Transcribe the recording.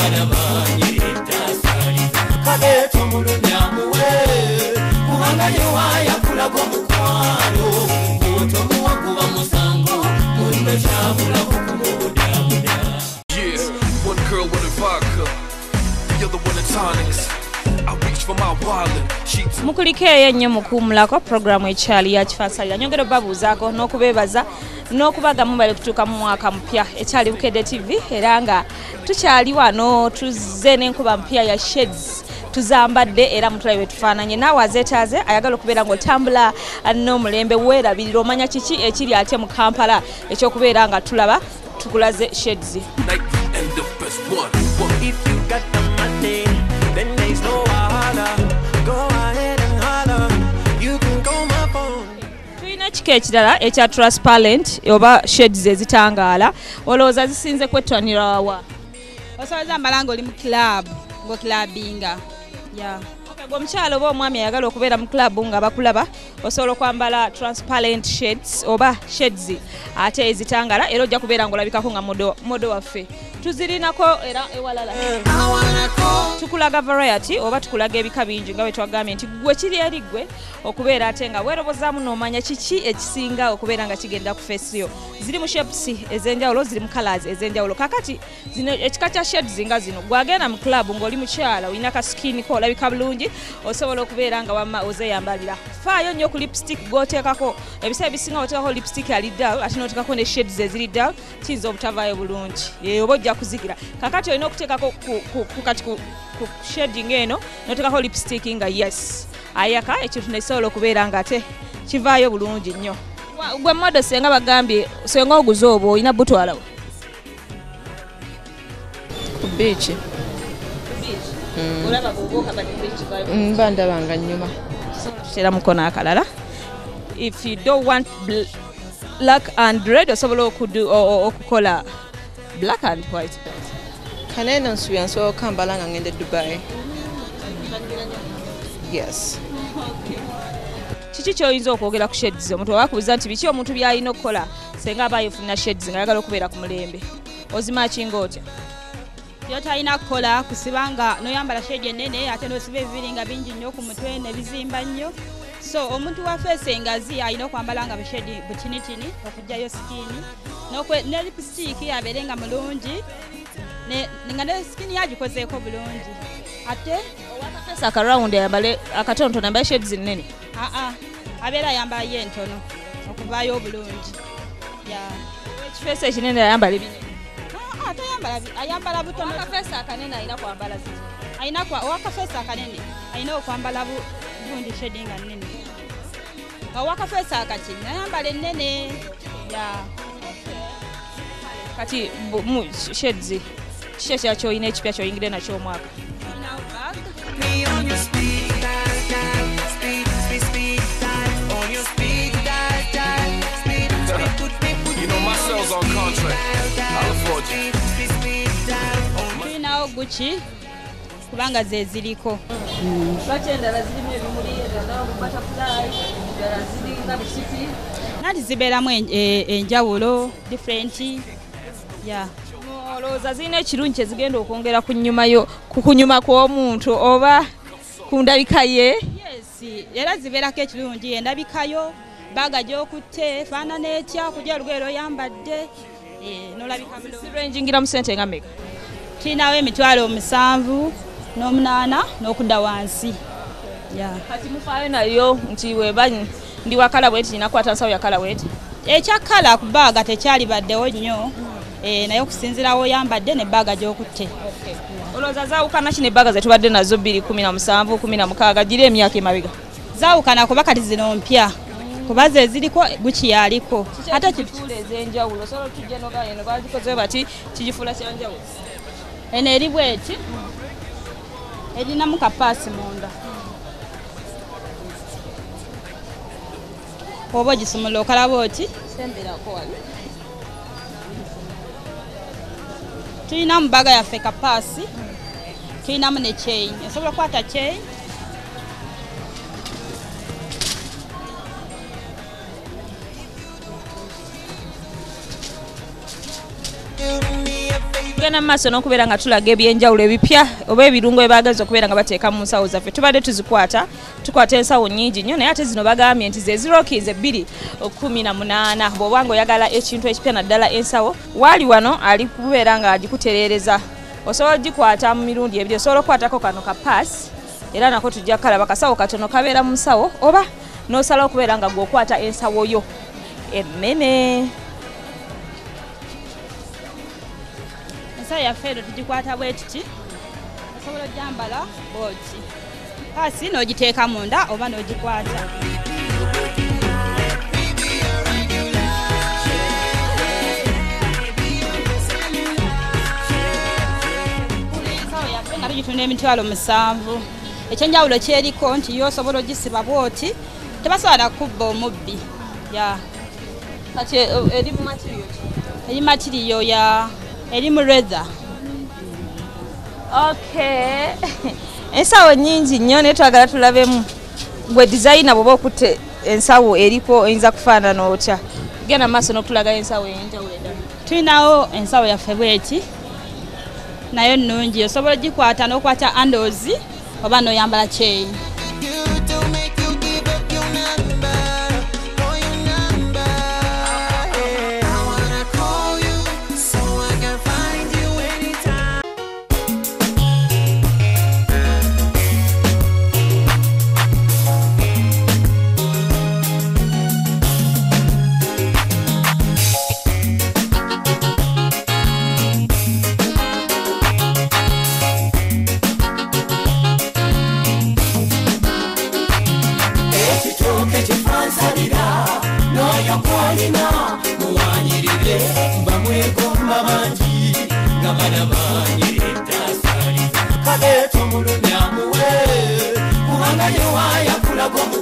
Yeah, one girl wanted vodka, the other wanted tonics. I reached for my wallet. She Mukulikeeyo ennyo mukuwummulako puroguramu ekyali ya Kifasalira. Nyongera obabuuzaako n'okubeebaza n'okubaga mubale kutuuka mu mwaka mupya. Ekyali Bukedde TV era nga tukyali wano tuzze n'enkuba mpya ya shades tuzambadde era mutulabe bwe tufaananye. Naawe azeetaaze ayagala okubeera ng'otambula n'omulembe weerabirira omanya kiki ekiri ate mu Kampala ekyokubeera nga tulaba tukulaze shades. night and the best one. One. If you got the money, then there's no wahala. Go ahead and holler. You can call my phone. Tulina ekika ekirala ekya transparent oba shades ezitangaala. Olowooza zisinze kwettanira wa? Osobola mbala ng'oli mu club, ng'oclubinga. Yeah. Okay, gwe omukyala oba omwami ayagala okubeera mu club nga bakulaba, osobola okwambala transparent shades oba shades ate ezitangala era ojja kubeera ng'olabikako nga modo waffe. Tuzirinako era ewalala. Tukulaga variety oba tukulaga ebika bingi nga bwe twagambye nti gwe kiri eri gwe okubeera ate nga weerobozaamu n'omanya kiki ekisinga okubeera nga kigenda ku face yo. Ziri mu shapes ez'enjawulo, ziri mu colours ez'enjawulo. Kakati zino ekika kya shades nga zino gwagenda mu club ng'oli mukyala olina ka skin ko olabika bulungi osobola okubeera nga wamma ozeeyambalira. Faayo nnyo ku lipstick gw'oteekako. Ebiseera ebisinga oteekako lipstick ali dull ate n'oteekako ne shades eziri dull kiyinza obutavaayo bulungi. Oba ojja kuzigira. Kakati olina okuteekako kati ku shading eno n'oteekako lipstick nga yes ayaka ekintu nekisobola okubeera nga ate kivaayo bulungi nnyo. Gwe modo senga bagambye senga oguze obwo olina butwalawo ku beach. Olaba bw'obuuka bati beach vibe. Mba ndaba nga nnyuma. Tutera mukono akalala. If you don't want black and red osobola okukola black and white. Kanene nsuubira nsobola okambala nga ngenda e Dubai. Yes. Kiki ky'oyinza okwogera ku shades? Omuntu oba akubuuza nti biki omuntu by'alina okukola senga aba yeefunira shades ng'ayagala okubeera ku mulembe, ozimakinga otya? By'otalina kukola kusiba nga n'oyambala shade ennene ate n'osiba ebibiri nga bingi nnyo ku mutwe ne bizimba nnyo. So omuntu wa face engazi alina okwambala nga bushedi butinitini okuggyayo skin ne lipstick abeere nga mulungi nga ne skin yagikozeeko bulungi. Ate owakafeesi akarawundi ayambale akatonotono ayambale shades nnene? Aa, abeera ayambala ye entono okuvaayo obulungi. Yeah. Ekifeesi ekinene ayambala ebinene? Aa, tayambala ayambala butono. Owakafeesi akanene alina kwambala ziki? Alina owakafeesi akanene alina okwambala bundi shade nga nnene. Owakafeesi akatini ayambala ennene. Yeah. Kati mu shades kiki ekirala ky'olina ekipya ky'oyingidde nakyo omwaka? Me on your speed dial, speed, speed, speed dial, on your speed dial, dial, speed, speed, put me, put You know my cell's on contract. I'll afford you. speed, speed, dial, on my Tulinawo Gucci kubanga ze ziriko. Lwaki endala zirimu ebimuli, endala butterfly, endala ziringa bisipi? Nanti zibeeramu enjawulo different. Yeah. Olowooza zirina ekirungi kye zigenda okwongera ku nnyuma yo, ku kunyuma kw'omuntu oba ku ndabika ye? Yes, era zibeerako ekirungi endabika yo, baaga gy'okutte efaanana etya, okujja olugoye lw'oyambadde, n'olabika bulungi. Zirenjingira mu ssente nga mmeka? Tulinawo 78,000 n'okudda wansi. Yeah. Kati mufaayo nayo nti weba ndi wa colour bweti nina kukwata nsawo ya colour bweti? Ekya colour ku baaga tekyalibaddewo nnyo. Naye okusinziira w'oyambadde ne baaga gy'okutte. Olowooza zaawukana ki ne baaga ze tubadde nazo 2017, 16 giri emyaka emabega? Zaawukana kuba kati zino mpya. Kuba ze ziriko Gucci yaliko. Ate kifuula ez'enjawulo osobola otujja n'ogamba eno bagikoze bati kigifuula kya njawulo. Eno eri bweti erinamu kapaasi munda. Oba ogisumula okalaba oti? Semberako wali. Tulinamu baaga yaffe kapaasi, tulinamu ne chain. Osobola okukwata chain. Do me a favor. Tugenda mu maaso n'okubeera nga tulaga ebyenjawulo ebipya oba ebirungo bye baageza okubeera nga bateeka mu nsawo zaffe. Tubadde tuzikwata, tukwata ensawo nnyingi nnyo, naye ate zino bagambye nti ze zirokize 2018. Bw'oba nga oyagala ekintu ekipya, naddala ensawo, waali wano ali kubeera nga agikutereereza. Osobola ogikwata mu mirundi ebiri. Osobola okukwatako kano ka purse, era nako tujja kukalaba, kasawo katono kabeera mu nsawo, oba n'osalawo okubeera nga gweokwata ensawo yo emmene. Ensawo yaffe ero tugikwata bwe tuti. Osobola ogyambala bwoti, purse n'ogiteeka munda oba n'ogikwata. Ensawo yaffe nga tugitunda 70,000. Ekyenjawulo kyeriko nti yo osobola ogisiba bwoti, tebasobola kubba omubbi ya. Kati eri mu material ki? Eri material ya, eri mu leather. Okay, ensawo nnyingi nnyo, naye twagala tulabemu gwe designer bw'oba okutte ensawo eriko oyinza kufaanana otya. Genda mu maaso n'okutulaga ensawo ey'enjawulo endala. Tulinawo ensawo yaffe bweti, nayo nnungi. Osobola ogikwata n'okwata handles oba n'oyambala chain. You to make you give up your number, oh, your number. Yeah. I wanna call you so I can find you anytime. Ekitooke kifansalira n'oyo gw'olina muwanyirire, bamwegomba bangi nga balabanyirira, kabeeta omulumya muwe kubanga yewayakulago.